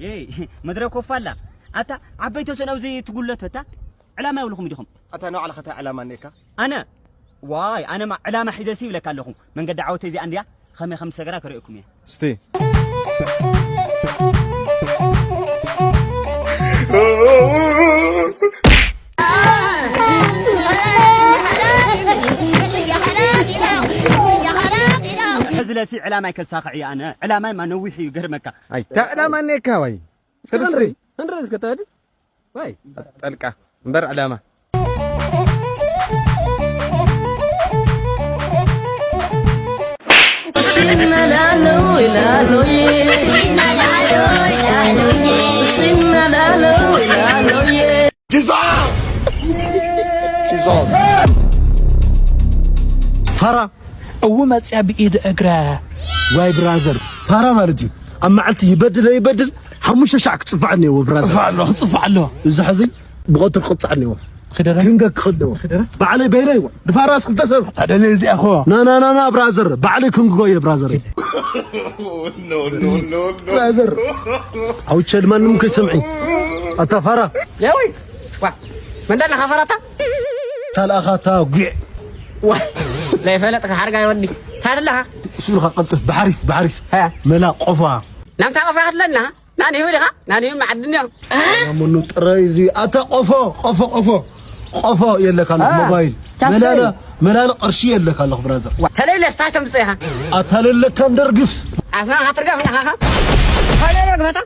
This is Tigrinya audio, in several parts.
የይ፣ መድረክ ኮፍ ኣላ። ኣታ ዓበይቶ ሰነው እዚ ትጉለቶ፣ ኣታ ዕላማ የብልኹም ዲኹም? ኣታ ንባዕልኻ እንታይ ዕላማ እኒኤካ? ኣነ? ዋይ፣ ኣነማ ዕላማ ሒዘ ሲ ይብለካ ኣለኹ። መንገዲ ዓወተይ እዚኣ እንድያ፣ ኸመይ ከም ዝሰገራ ከርእየኩም እየ። እስቲ። ሕዚ ለሲ ዕላማይ ከሳኽዕ እየ ኣነ። ዕላማይማ ነዊሕ እዩ፣ ገርመካ። ኣይ፣ እንታይ ዕላማ እኒኤካ ዋይ? እስኪ ሰለስተ። ክንርኢ፣ ክንርኢ እስከ ተወዲ። ዋይ። ጠልቃ እምበር ዕላማ። ፋራ። እው መጽያ ብኢድ እግረ። ዋይ ብራዘር፣ ፋራ ማለት እዩ። ኣብ መዓልቲ ይበድል ይበድል፣ ሓሙሽተ ሻዕ ክጽፋዕ እኒአዎ ብራዘር። ጽፋዕ ኣሎ፣ ጽፋዕ ኣሎ። እዚ ሕዚ ብቐትሪ ክቕጻዕ እኒአዎ። ክደረ? ክንገ ክኽደዎ። ክደረ? ባዕለይ በይነይ እዋ። ድፋራስ ክልተ ሰብ። ታደለ እዚኣ እኮ። ና፣ ና፣ ና፣ ና፣ ብራዘር። ባዕለይ ክንግጎ እየ ብራዘር። ብራዘር። ኣውቸ ድማ ንምከ ሰምዒ። ኣታ ፋራ። ለወይ። ዋ። መን ደለኻ ፈራታ? ታልኣኻ እታ ጉዕ። ዋ። ለይፈለጥካ ሓርጋ ይወዲ። ታትለኻ? እሱ ኢልካ ቀልጥፍ፣ ብሓሪፍ፣ ብሓሪፍ። ሀ። መላ ቆፋ። ናምታ ቆፋ ክትለና? ናን ይሁን ኢኻ? ናን ይሁን መዓድን እዮም። መኑ ጥራይ እዚ ኣታ ቆፎ፣ ቆፎ፣ ቆፎ። ቆፎ የለካ ኣለኹ፣ አ፣ ሞባይል። ቻስከይ። መላለ፣ መላለ ቅርሺ የለካ ኣለኹ ብራዘር። ዋ፣ ተለይለ ስታይ ተምጽእ ኢኻ? ኣታ ለለካ እንደርግፍ። ኣስና ሃትርጋ ምን ኢኻ? ተለይለ ግበታ።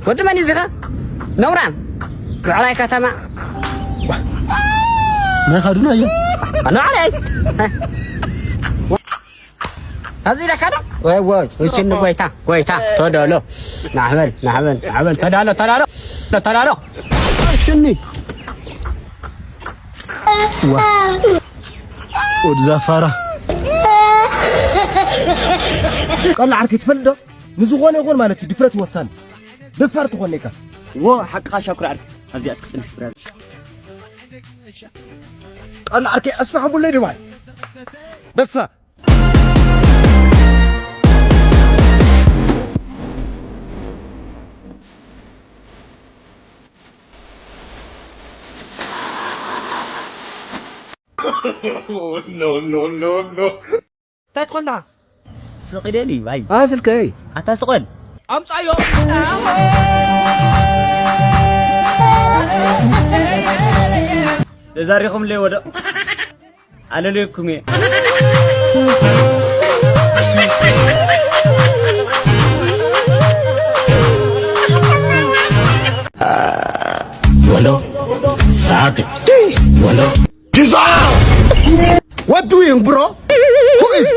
ወዲ መን እዩ እዚኻ? ነውራም። ብዕራይ ከተማ። ናይ ኻድና እየ። ንዓለይ። ኣብዚ ኢለካ ዶ? ወይ፣ ወይ፣ ወይ፣ ሽኒ ጎይታ፣ ጎይታ፣ ተዳሎ። ናሕበል፣ ናሕበል፣ ናሕበል፣ ተዳሎ፣ ተዳሎ፣ ተዳሎ። ሽኒ። ዋ። ወድዛ ፋራ። ቀላ ዓርኪ ትፈልጥ ዶ? ንዝኾነ ይኹን ማለት እዩ፣ ድፍረት ወሳኒ። ደፋር ትኾን ኢኻ። ዎ፣ ሓቅኻ ሻኩር ዓርኪ። ኣብዚኣ እስኪ ጽናሕ፣ ብራዘር። ቀላ ዓርኪ፣ ኣስፋሕ ቡለይ ድባይ። በሳ። No, no, no, no. እንታይ ትኾንዳ? ስቕ ኢለኒ፣ ባይ። ኣ፣ ስልከይ። ኣታ ስቕ በል። ኣምጻዮ። ተዛሪኹም ለይ ወደ ኣለለይኩም እየ። ወሎ ሳቅ ወሎ What doing, bro? Who is?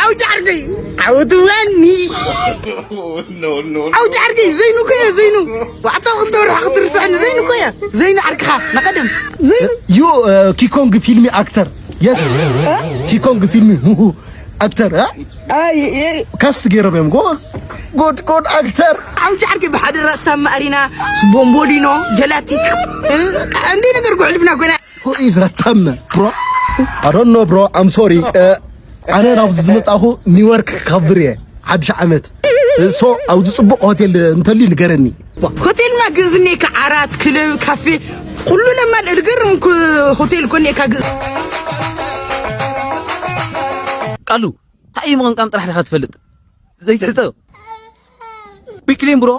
ኣውጃ ዓርከይ! ዓውትወኒ! No, no, no. ኣውጃ ዓርከይ! ዘይኑ እኮ እየ፣ ዘይኑ! ዋዕታ ክልተ ወርሒ ክትርስዐኒ፣ ዘይኑ እኮ እየ! ዘይኑ ዓርክኻ፣ ንቐደም! ዘይኑ! You, uh, ኪኮንግ ፊልሚ ኣክተር። Yes. ኪኮንግ ፊልሚ ሙሁ ኣክተር፣ እ? ኣይ፣ ኣይ። ካስት ገይሮም እዮም። ጎዝ። ጎድ፣ ጎድ ኣክተር። ኣውጃ ዓርከይ ብሓደ ራታ ማእሪና፣ ስቦምቦሊኖ፣ ጀላቲ፣ እ? እንዲህ ነገር ጉዕልፍና ኮይና። Who is ረታመ? Bro? I don't know, bro. I'm sorry. እ፣ ኣነ ናብዚ ዝመጻኹ ኒውዮርክ ክኸብር እየ። ሓድሽ ዓመት። ሶ፣ ኣብዚ ጽቡቕ ሆቴል እንተልዩ ንገረኒ። ሆቴል ማ ግዝኔካ ዓራት፣ ክለብ፣ ካፌ፣ ኩሉ ለማል እልግርም ኩ-፣ ሆቴል ኮኔካ ግ-፣ ቃሉ፣ እንታይ እዩ ምቕምቃም ጥራሕ ዲኻ ትፈልጥ? ዘይትሕጸብ። ቢክሊን ብሮ።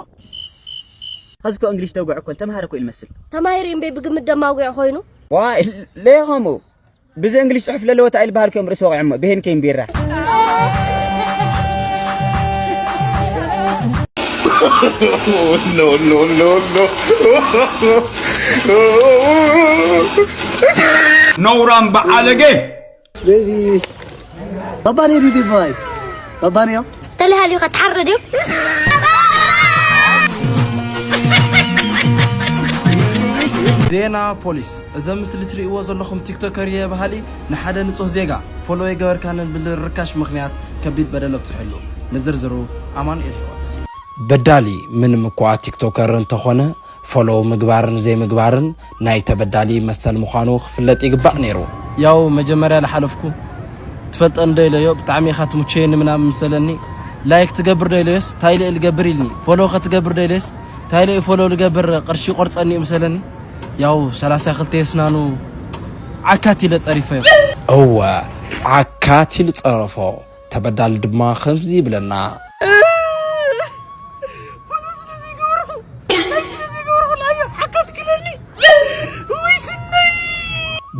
ኸዚ እኮ እንግሊሽ ተውግዕ እኮ ተምሃረ እኮ እዩ ልመስል። ተማሂሩ እምበይ ብግምት ደማጉዕ ኮይኑ። ዋይ፣ ለይኸምኡ። ብዚ እንግሊሽ ጽሑፍ ለለወ እንታይ ልበሃል እዮም ርእሲ ወቒዖሞ፣ ብሄን ከይን ቢራ። No, no, no, no. ነውራም በዓለጌ። ቤቢ። ባባ ነይ ቢቢ ባይ። ባባ ነይ። ተለሃልዩ ኸትሓርድ እዩ። ዜና ፖሊስ። እዚ ኣብ ምስሊ ትርእይዎ ዘለኹም ቲክቶከር እየ በሃሊ ንሓደ ንጹህ ዜጋ ፎሎ ኣይገበርካንን ብልርካሽ ምኽንያት ከቢድ በደል ኣብጽሐሉ። ንዝርዝሩ ኣማኑኤል ህይወት። በዳሊ ምንም እኳ ቲክቶከር እንተኾነ፣ ፎሎው ምግባርን ዘይምግባርን ናይ ተበዳሊ መሰል ምዃኑ ክፍለጥ ይግባእ ነይሩ። ያው መጀመርያ ዝሓለፍኩ ትፈልጠኒ ዶ ኢለዮ፣ ብጣዕሚ ኢኻ ትምቸየኒ ምናምን ምሰለኒ፣ ላይክ ትገብር ዶ ኢለዮስ፣ ታይለ ልገብር ኢልኒ። ፎሎ ከትገብር ዶ ኢለዮስ፣ ታይለ ፎሎ ልገብር፣ ቅርሺ ቆርጸኒ እዩ መሰለኒ። ያው ሰላሳ ክልተ የስናኑ ዓካት ኢለ ጸሪፈዮ። እወ፣ ዓካት ኢሉ ጸረፎ። ተበዳሊ ድማ ከምዚ ይብለና።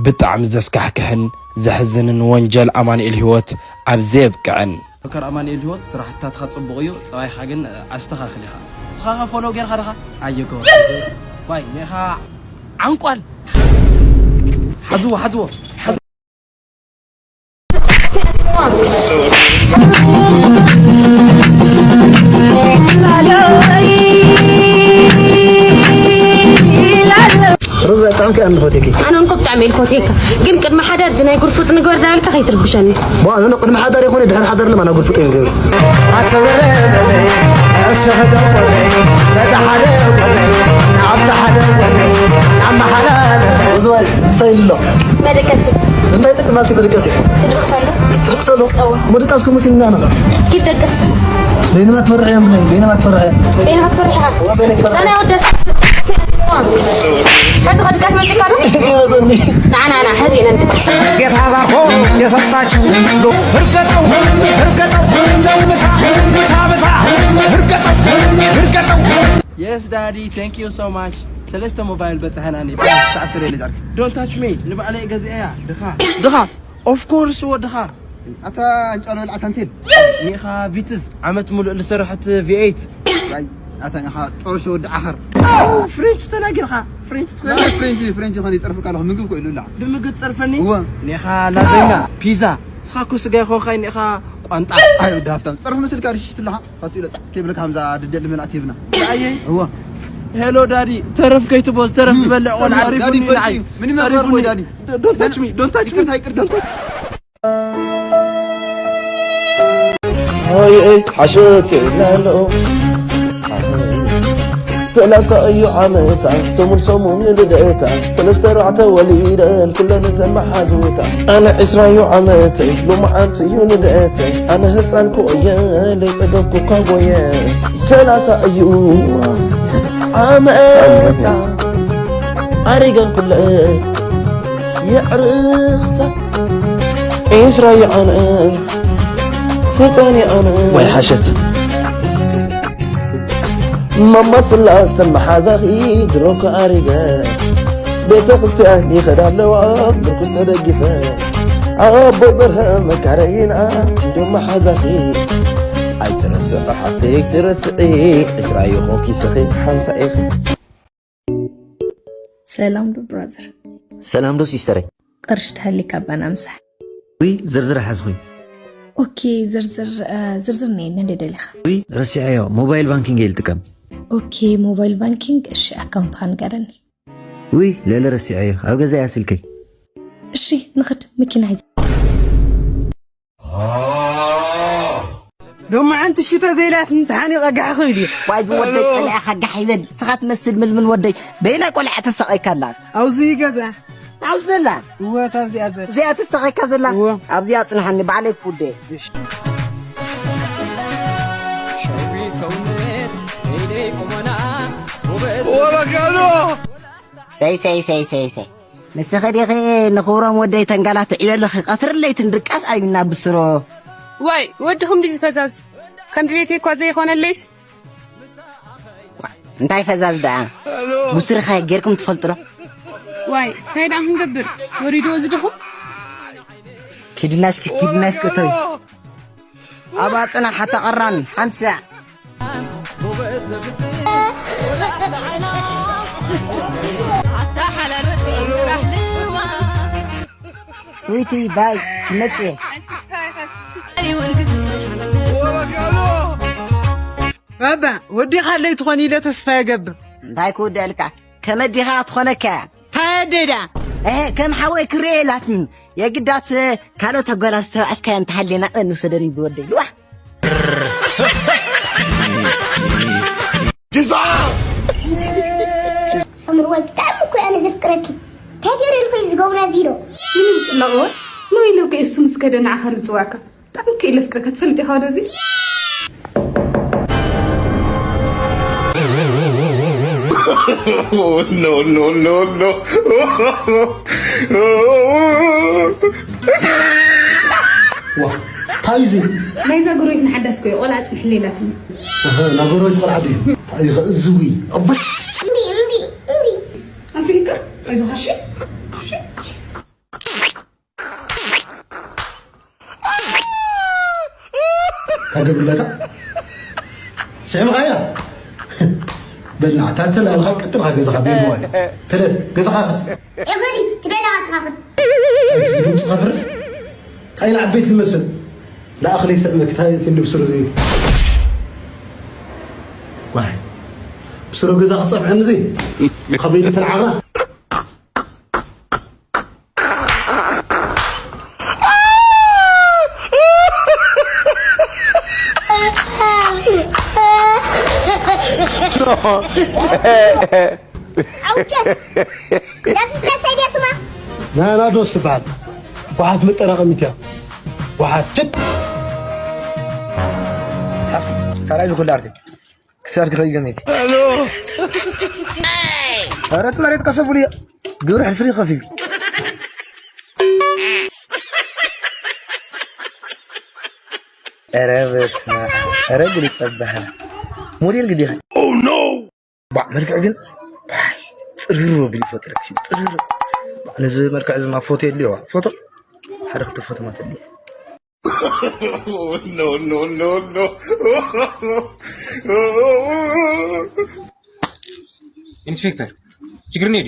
ብጣዕሚ ዘስካሕክሕን ዘሕዝንን ወንጀል ኣማኑኤል ህይወት ኣብ ዘየብቅዕን። ዶክተር ኣማኑኤል ህይወት፣ ስራሕትታትኻ ጽቡቕ እዩ፣ ጸባይኻ ግን ኣስተኻኽል ኢኻ። ንስኻ ኸ ፎሎ ጌርካ ዲኻ? ኣየገበርኩ። ዋይ፣ ንኢኻ ዓንቋል። ሓዝዎ፣ ሓዝዎ፣ ሓዝዎ። ሩዝ በጣም ከአንድ ፎቴኪ። ኣነ እንኮ ብጣዕሚ እየ ዝፈትየካ፣ ግን ቅድሚ ሓዳር እዚ ናይ ጉርፉጥ ንግበር ዳበልካ ከይትርብሸኒ። ዋ፣ ኣነ ቅድሚ ሓዳር ይኹን ድሕሪ ሓዳር ለማና ጉርፉጥ እዩ ንገብር። ኣተበረ በለ፣ እሰኸደ ቆለ፣ በታ ሓደ ቆለ፣ ኣብታ ሓደ ቆለ፣ ኣመሓላለ። ሩዝ ስታይል ኣሎ። መደቀሲ። እንታይ ጥቅም ኣልሲ መደቀሲ? ትድቅሰሉ። ትድቅሰሉ? እዎ። መደቀስኩም ሲና ነው። ኪድ ደቅስ። በይነማ ትፈርሕ እያ፣ ምን በይነማ ትፈርሕ እያ? በይነማ ትፈርሕ እያ። እዎ፣ በይነማ ትፈርሕ እያ። ሰና ወደስ። ሐዚ ከድቀስ መጽካ ነው? ይበዘኒ። ና፣ ና፣ ና፣ ሐዚ ነን ድቀስ። ጌታ ባርኮ የሰጣችሁ እርገጠው፣ እርገጠው፣ ምታ፣ ምታ፣ ምታ፣ እርገጠው፣ እርገጠው። Yes daddy, thank you so much. ሰለስተ ሞባይል በጽሐናኒ። ሳዕ ስለ ልዛርክ። Don't touch me. ንባዕለይ ገዚአያ። ድኻ። ድኻ። Of course ወድኻ። ኣታ እንጫሎ ልዓት ኣንቴል። ኒኻ ቪትዝ ዓመት ሙሉእ ልሰርሐት ቪ ኤይት። ኣይ ኣታ ኒኻ ጦርሽ ወዲ ዓኸር። ፍሬንች ተናጊርካ። ፍሬንች ተናጊርካ። ፍሬንች ፍሬንች ኾን ይጸርፍካ ኣለኹ ምግብ እኮ ኢሉላ። ብምግብ ጸርፈኒ። እወ። ኒኻ ላዘኛ ፒዛ። ስኻ እኮ ስጋ ይኾንካ ኒኻ ቋንጣ። ኣይ ወዲ ሃፍታም ጸርፍ መስልካ ርሽሽ ትለኻ። ፋሲሎ ጻዕ ከይብለካ ከምዛ ድደል ምን ኣትብና። ኣየ። እወ። ሄሎ ዳዲ፣ ተረፍ ከይትቦዝ፣ ተረፍ ዝበልዕ ቆልዓ ዳዲ ጸሪፉኒ ንዓይ። ምን ይመርመር ወይ ጸሪፉኒ። ዳዲ? Don't touch me, don't touch me. ይቅርታ፣ ይቅርታ። ኦይ፣ ኦይ፣ ሓሸት የብላሎ። ሰላሳ እዩ ዓመታ፣ ሰሙን ሰሙን ልደታ። ሰለስተ ኣርባዕተ ወሊደን ኩለን ተመሓዝውታ። ኣነ ዕስራ እዩ ዓመተይ፣ ሎማዓንቲ እዩ ልደተይ። ኣነ ህፃን ኮየ ለይፀገብኩ እኳ ጎየ። ሰላሳ እዩ ዓመታ፣ ኣሪገን ኩለ የዕርኽታ። ዕስራ እዩ ኣነ፣ ህፃን እዩ ኣነ። ወይ ሓሸት። ማማ ስላስ ተመሓዛኺ ድሮ እኮ ኣሪገ። ቤተ ክርስቲያን ይኸዳ ኣለዋ ምርኩስ ተደጊፈ። ኣቦይ በርሀ መካረይና እንዲዮም መሓዛኺ። ኣይትረስዒ ሓፍተይ ኣይትረስዒ። ዕስራ ይኹን ኪስኺ ሓምሳ ኢኺ። ሰላም ዶ ብራዘር? ሰላም ዶ ሲስተረይ? ቅርሺ ተሃሊካ ባና ምሳሕ። ውይ ዝርዝር ሓዝኹይ። ኦኬ ዝርዝር፣ እ፣ ዝርዝር ነየኒ እንደ ደሊኻ። ውይ ረሲዐዮ፣ ሞባይል ባንኪንግ እየ ልጥቀም። ኦኬ ሞባይል ባንኪንግ፣ እሺ ኣካውንትኻ ንገረኒ። ውይ ልዕሊ ረሲዐዮ፣ ኣብ ገዛ እያ ስልከይ። እሺ ንኽድ መኪና ሒዘ። ሎማዓንቲ ሽተ ዘይላት እንተሓኒቐ ጋሕ ክብል እዩ። ዋይ ዝወደይ ጸሊኣኻ ጋሕ ይበል። ንስኻ ትመስል ምልምን ወደይ። በይና ቆልዓ ተሳቐይካ ኣላ። ኣብዚ ገዛ። ኣብዚ ዘላ። እወ፣ ኣብዚኣ ዘላ። እዚኣ ተሳቐይካ ዘላ። እወ። ኣብዚኣ ጽንሓኒ ባዕለይ ክውደ። እሺ። ሸዊ ሰውነት፣ ደይደይ ቁመና፣ ውበት ወረጋሎ። ሰይ፣ ሰይ፣ ሰይ፣ ሰይ፣ ሰይ። ንስኺ ዲኺ ንኽብሮም ወደይ ተንጋላትዕዮ ኣለኺ? ቀትርን ለይትን ድቃስ ኣይብና ብስሮ። ዋይ፣ ወድኹም ድዩ ዝፈዛዝ? ከም ድሌተይ እኳ ዘይኾነለይስ። እንታይ ፈዛዝ ደኣ? ብስርኻ ጌርኩም ትፈልጡ ዶ? ዋይ፣ እንታይ ደኣ ክንገብር? ወሪድዎ ዝድኹም? ኪድና እስኪ፣ ኪድና እስኪ እተዊ። ኣብ ኣጽናሕ ኣታ ቀራን ሓንቲ ሻዕ። ኣታ ሓላል ወዲ ስራሕ ልማ። ስዊቲ ባይ ትመጽእ። ባባ፣ ወዲኻ ኣለይ ትኾን ኢለ ተስፋ የገብር። እንታይ ክውደልካ? ከመዲኻ ትኾነካ? ታደዳ። እህ፣ ከም ሓወይ ክርኤ ኢላትኒ። የግዳስ ካልኦት ኣጓላት ዝተባዕስካዮ እንተሃልየና ንውሰደኒ ብወደይ። ልዋ። ሰምርወ ብጣዕሚ እኮ እየ ኣነ ዘፍቅረኪ። እንታይ ገይረ ኢልኩ እዩ ዝገብሮ እዚ ኢሎ? ምን ይጭለቕወ? ንወይለውከ እሱ ምስ ከደ ንዓኻ ልጽዋዕካ። ብጣዕሚ እኮ ኢለ ፍቅረካ ትፈልጥ ኢኻ ወደዚ? Oh, no, no, no, no. ዋ፣ እንታይ እዚ? ናይዛ ጎረቤት ንሓዳስ ኮይ ቆልዓ ጽንሕለይ ኢላትኒ። ኣሃ፣ ናጎረቤት ቆልዓ ድዩ? እንታይ እዩ ኸ እዚ? ኣቦይ። ኣፍሪካ፣ ኣይዞኻ፣ እሺ? እሺ? ካገብለታ ስዕምኻያ በላዕታ ተላልኻ ቀጥልካ ገዛኻ ቤት ዋይ ተደል ገዛኻ እኽሊ ትደላ ስኻኽን። እቲ ድምፂ ኸፍርሕ ታይ ንዓበይቲ ዝመስል ንኣኽሊ ስዕመ ክታይ እቲ ንብስሩ ዝብል ዋይ ብስሩ ገዛ ክፀፍዐኒ እዚ ከመይ ተንዓባ ዓውጨት ዳፊስ እንታይ ድያ ስማ? ናናዶስ ትበሃል። ጓሓፍ መጠራቐሚት እያ። ጓሓፍ ጭት። ካልኣይ ዝኩሉ ኣርቲ ክሳድ ክኸይ ገሜት ረት መሬት ቀሰ ብሉ ግብሪ ሕልፍሪ ከፊል ኧረ በስመ ኣብ ኧረ ግዲ ጸበሃ ሞዴል ግዲ ባዕ መልክዕ ግን ባይ ጽርር ቢል ይፈጥረክ እዩ ጽርር ባዕ ነዚ መልክዕ ዝማ ፎቶ የድልዮ ፎቶ ሓደ ክልተ ፎቶ ማተልየ No, no, no, no. ኢንስፔክተር ችግር ነው።